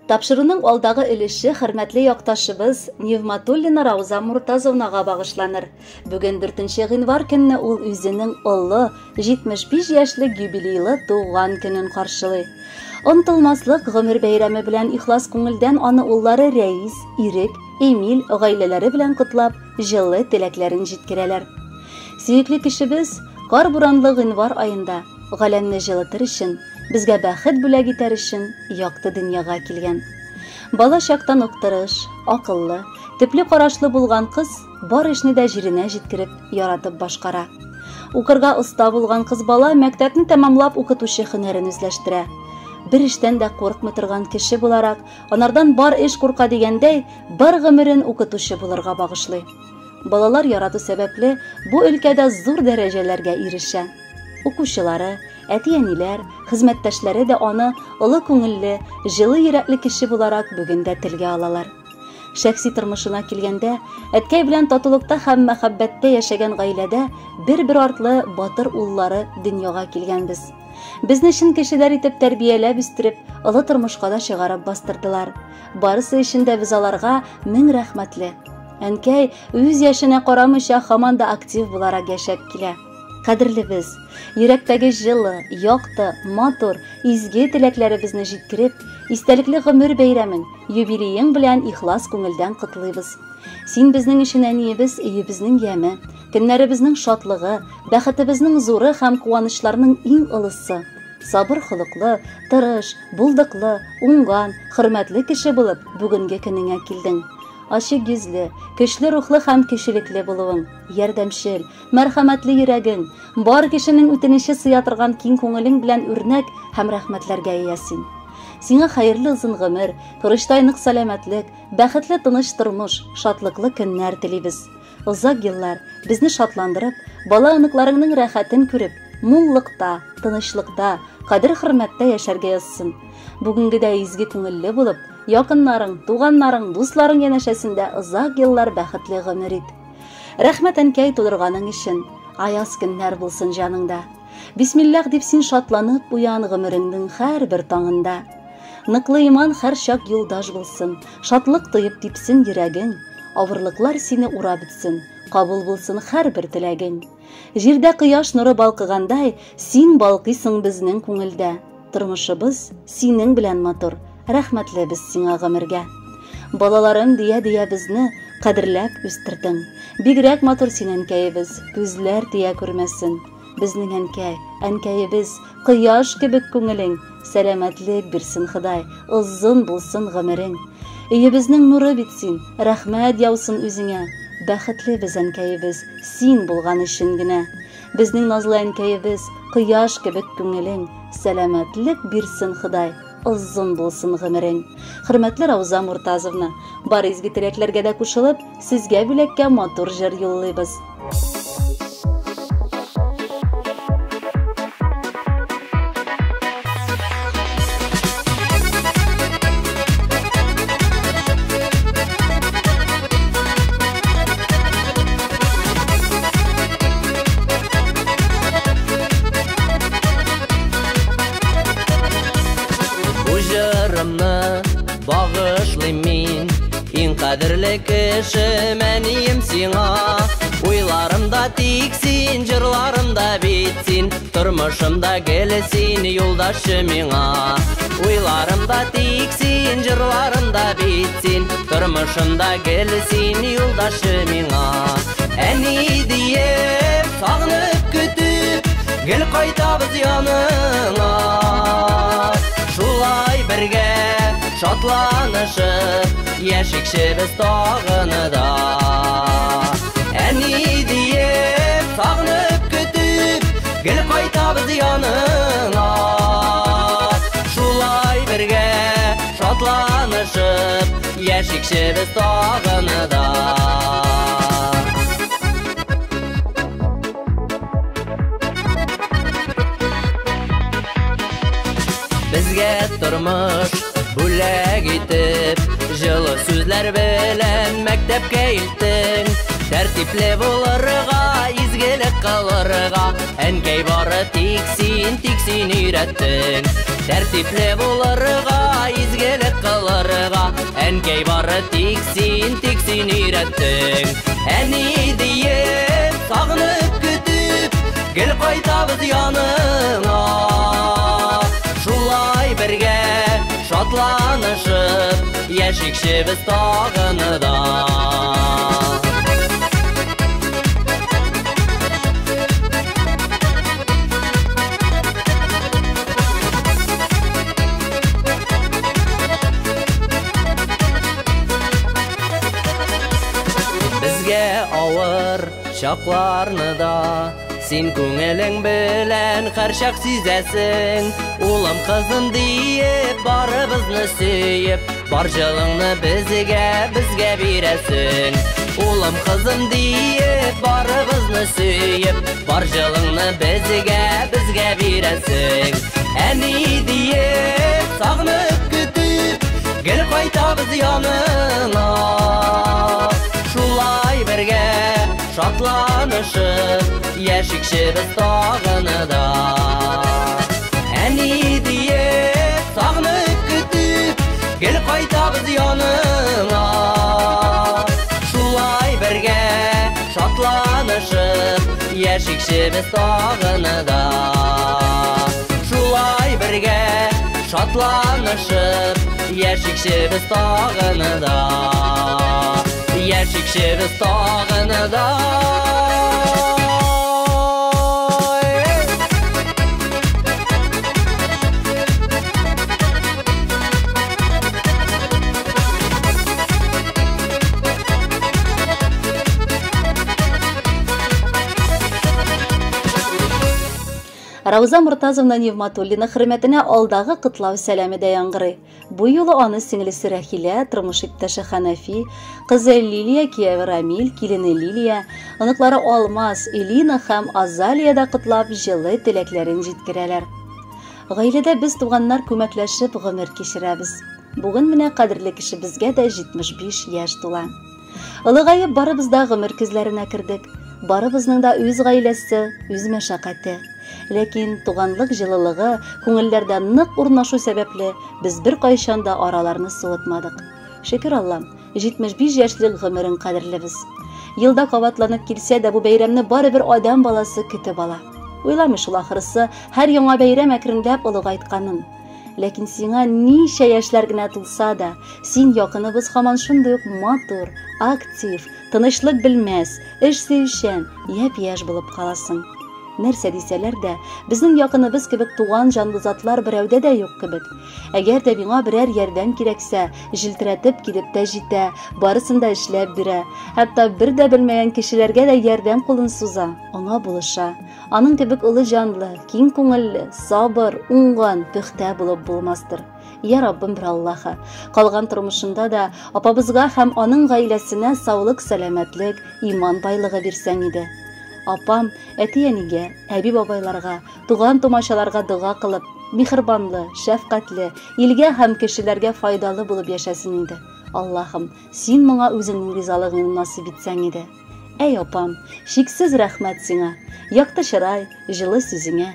Тапшыруның алдагы өлеше хөрмәтле якташыбыз Нигъматуллина Рауза Муртазовнага багышланыр. Бүген 4 гыйнвар көнне ул үзенең олы 75 яшьлек юбилейлы туган көнен каршылый. Онытылмаслык гомер бәйрәме белән ихлас күңелдән аны уллары Рәис, Ирек, Эмиль гаиләләре белән котлап, җылы теләкләрен җиткерәләр. Сөекле кешебез кар буранлы гыйнвар аенда галәмне җылытыр өчен, безгә бәхет бүләк итәр өчен якты дөньяга килгән. Бала чактан ук тырыш, акыллы, төпле карашлы булган кыз бар эшне дә җиренә җиткереп, яратып башкара. Укырга оста булган кыз бала мәктәпне тәмамлап укытучы һөнәрен үзләштерә. Бер эштән дә куркмый торган кеше буларак, анардан бар эш курка дигәндәй, бар гомерен укытучы булырга багышлый. Балалар ярату сәбәпле бу өлкәдә зур дәрәҗәләргә ирешә. Укучылары, әти-әниләр, хезмәттәшләре дә аны олы күңелле, җылы йөрәкле кеше буларак бүген дә телгә алалар. Шәхси тормышына килгәндә, әткәй белән татулыкта һәм мәхәббәттә яшәгән гаиләдә бер-бер артлы батыр уллары дөньяга килгәнбез. Безне чын кешеләр итеп тәрбияләп үстереп, олы тормышка да чыгарып бастырдылар. Барысы өчен дә без аларга мең рәхмәтле. Әнкәй үз яшенә карамыйча һаман да актив буларак яшәп килә. Кадерлебез, йөрәктәге җылы, якты, матур, изге теләкләребезне җиткереп, истәлекле гомер бәйрәмең, юбилеең белән ихлас күңелдән котлыйбыз. Син безнең өчен әниебез, өебезнең яме, көннәребезнең шатлыгы, бәхетебезнең зуры һәм куанычларның иң олысы. Сабыр холыклы, тырыш, булдыклы, уңган, хөрмәтле кеше булып бүгенге көнеңә килдең. Ачык йөзле, көчле рухлы һәм кешелекле булуың, ярдәмчел, мәрхәмәтле йөрәгең, бар кешенең үтенече сыя торган киң күңелең белән үрнәк һәм рәхмәтләргә ия син. Сиңа хәерле озын гомер, корычтай нык сәламәтлек, бәхетле тыныч тормыш, шатлыклы көннәр телибез. Озак еллар безне шатландырып, бала оныкларыңның рәхәтен күреп, муллыкта, тынычлыкта, кадер-хөрмәттә яшәргә язсын. Бүгенгедә изге күңелле булып, якыннарың, туганнарың, дусларың янәшәсендә озак еллар бәхетле гомер ит. Рәхмәт әнкәй тудырганың өчен, аяз көннәр булсын җаныңда. Бисмиллах дип син шатланып уян гомереңнең һәрбер таңында. Ныклы иман һәр чак юлдаш булсын, шатлык тоеп типсен йөрәгең, авырлыклар сине урап үтсен, кабул булсын һәрбер теләгең. Җирдә кояш нуры балкыгандай, син балкыйсың безнең күңелдә. Тормышыбыз синең белән матур, рәхмәтле без сиңа гомергә. Балаларым дия-дия безне кадерләп үстердең. Бигрәк матур син әнкәебез, күзләр тия күрмәсен. Безнең әнкәй, әнкәебез, кояш кебек күңелең, сәламәтлек бирсен Ходай, озын булсын гомерең. Өебезнең нуры бит син, рәхмәт яусын үзеңә. Бәхетле без әнкәебез, син булган өчен генә. Безнең назлы әнкәебез, кояш кебек күңелең, сәламәтлек бирсен Ходай, озын булсын гомерең. Хөрмәтле Рауза Муртазовна, бар изге теләкләргә дә кушылып, сезгә бүләккә матур җыр юллыйбыз. Бу җырымны багышлыйм мин, иң кадерле кешем әнием сиңа. Уйларымда тик син, җырларымда бит син, тормышымда гел син, юлдашы миңа. Уйларымда тик син, җырларымда бит син, тормышымда гел син, юлдашы миңа. Әни диеп, сагынып көтеп, гел кайтабыз яныңа. Шулай бергә шатланышып, яшикчебез тагын да. Әни диеп, сагынып көтеп, гел кайтабыз яныңа. Шулай бергә шатланышып, яшикчебез тагын да. Безгә тормыш бүләк итеп, җылы сүзләр белән мәктәпкә илттең. Тәртипле булырга, изгелек кылырга, әнкәй бары тик син, тик син өйрәттең. Тәртипле булырга, изгелек кылырга, әнкәй бары тик син өйрәттең. Әни диеп, сагынып көтеп, гел кайтабыз яныңа. Шулай бергә шатланышып, яшикчебез тагын да. Безгә авыр чакларны да син күңелең белән һәрчак сизәсең. Улым, кызым диеп, барыбызны сөеп, бар җылыңны безгә бирәсең. Улым, кызым диеп, барыбызны сөеп, бар җылыңны безгә бирәсең. Әни диеп, сагынып көтеп, гел кайтабыз яныңа. Шулай бергә шатланышып, яшикчебез тагын да. Әни диеп, сагынып көтеп, гел кайтабыз яныңа. Шулай бергә шатланышып, яшикчебез тагын да. Шулай бергә шатланышып, яшикчебез тагын да. Яшикчебез тагын да. Рауза Муртазовна Нигъматуллина хөрмәтенә алдагы котлау сәламе дә яңгырый. Бу юлы аны сеңлесе Рәхилә, тормыш иптәше Ханафи, кызы Лилия, кияве Рамил, килене Лилия, оныклары Алмаз, Элина һәм Азалия да котлап җылы теләкләрен җиткерәләр. Гаиләдә без туганнар күмәкләшеп гомер кичерәбез. Бүген менә кадерле кешебезгә дә 75 яшь тула. Олыгаеп барыбыз да гомер көзләренә кердек. Барыбызның да үз гаиләсе, үз мәшәкате. Ләкин туганлык җылылыгы күңелләрдә нык урнашу сәбәпле без бер кайчан да араларны суытмадык. Шөкер Аллам, 75 яшьлек гомерең кадерлебез. Елда кабатланып килсә дә бу бәйрәмне барыбер адәм баласы көтеп ала. Уйламый шул ахрысы, һәр яңа бәйрәм әкренләп олыгайтканын. Ләкин сиңа ничә яшьләр генә тулса да, син якыныбыз һаман шундый ук матур, актив, тынычлык белмәс, эш сөючән, япь-яшь булып каласың. Нәрсә дисәләр дә, безнең якыныбыз кебек туган җанлы затлар берәүдә дә юк кебек. Әгәр дә миңа берәр ярдәм кирәксә, җилтерәтеп килеп тә җитә, барысын да эшләп бирә. Хәтта бер дә белмәгән кешеләргә дә ярдәм кулын суза, аңа булыша. Аның кебек олы җанлы, киң күңелле, сабыр, уңган, пөхтә булып булмастыр. Я Раббым бер Аллаһы, калган тормышында да апабызга һәм аның гаиләсенә саулык, сәламәтлек, иман байлыгы бирсәң иде. Апам әти-әнигә, әби-бабайларга, туган тумачаларга дога кылып, миһербанлы, шәфкатьле, илгә һәм кешеләргә файдалы булып яшәсен иде. Аллаһым, син моңа үзеңнең ризалыгыңны насыйп итсәң иде. Әй апам, шиксез рәхмәт сиңа, якты чырай, җылы сүзеңә.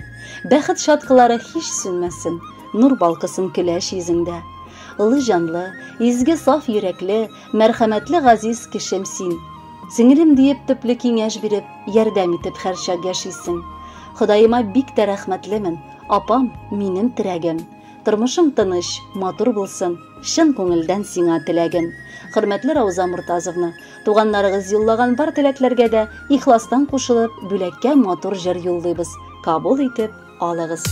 Бәхет чаткылары һич сүнмәсен, нур балкысын көләч йөзеңдә. Олы җанлы, изге саф йөрәкле, мәрхәмәтле газиз кешем син. Сеңелем диеп төпле киңәш биреп, ярдәм итеп һәрчак яшисең. Ходаема бик тә рәхмәтлемен, апам минем терәгем. Тормышың тыныч, матур булсын, чын күңелдән сиңа теләгем. Хөрмәтле Рауза Муртазовна, туганнарыгыз юллаган бар теләкләргә дә ихластан кушылып, бүләккә матур җыр юллыйбыз. Кабул итеп алыгыз.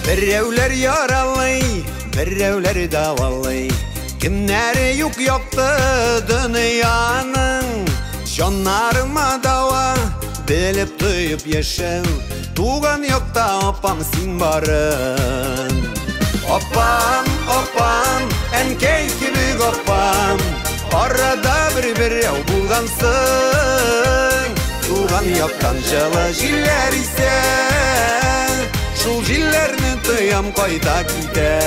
Берәүләр яралый, берәүләр дәвалый. Кемнәре юк якты дөньяның. Җаннарыма дава, белеп тоеп яшәү. Туган якта апам син барын. Апам, апам, әнкәй кебек апам. Арада бер берәү булгансың. Туган яктан җылы җилләр исә. Шул җилләрне тоям кайда китә.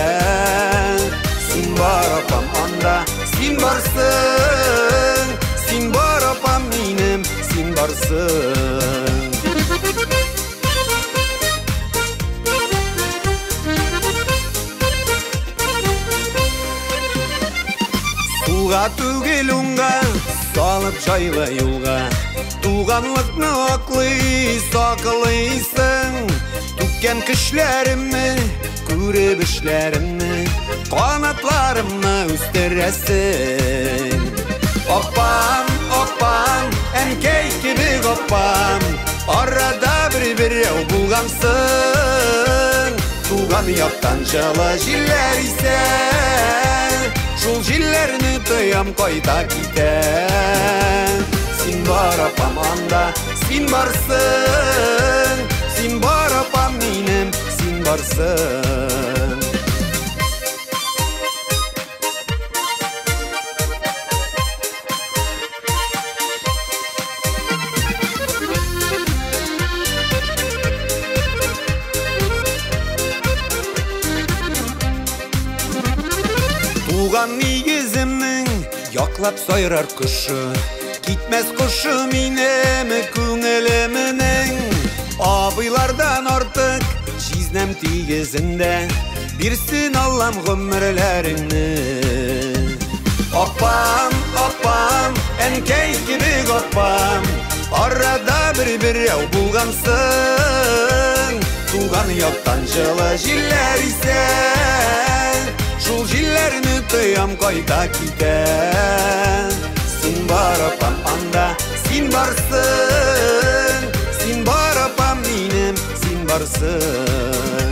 Син бар, апам, анда, син барсың. Син бар, апам, минем, син барсың. Сулга түгел уңга, салып җайлы юлга. Туганлыкны аклый, саклыйсың. Түккән көчләремне, күреп эшләремне, канатларымны үстерәсең. Апам, апам, әнкәй кебек апам, арада бер-берәү булгансың. Туган яктан җылы җилләр исә, шул җилләрне тоям кайда китә. Син бар, апам, анда, син барсың. Син бар, апам, минем, син барсың. Туган нигеземнең яклап сайрар кошы, китмәс кошы минем күңелемнең. Абыйлардан артык җизнәм тигезендә, бирсен Аллам гомерләреңне. Апам, апам, әнкәй кебек апам, арада бер-берәү булгансың. Туган яктан җылы җилләр исә, шул җилләрне тоям кайда китә. Син бар, апам, анда, син барсың. Син бар, апам, минем, син барсың.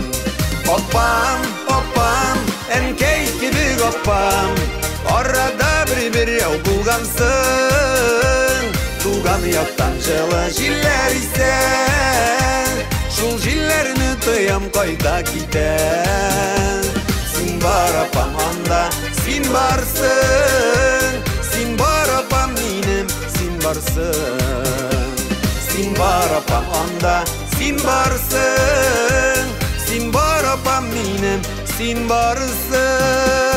Апам, апам, әнкәй кебек апам, арада бер-берәү булгансың. Туган яктан җылы җилләр исә, шул җилләрне тоям кайда китә. Син бар, апам, анда, син барсың. Син бар, апам, минем, син барсың. Син бар, апам, анда, син барсың. Син бар, апам, минем, син барсың.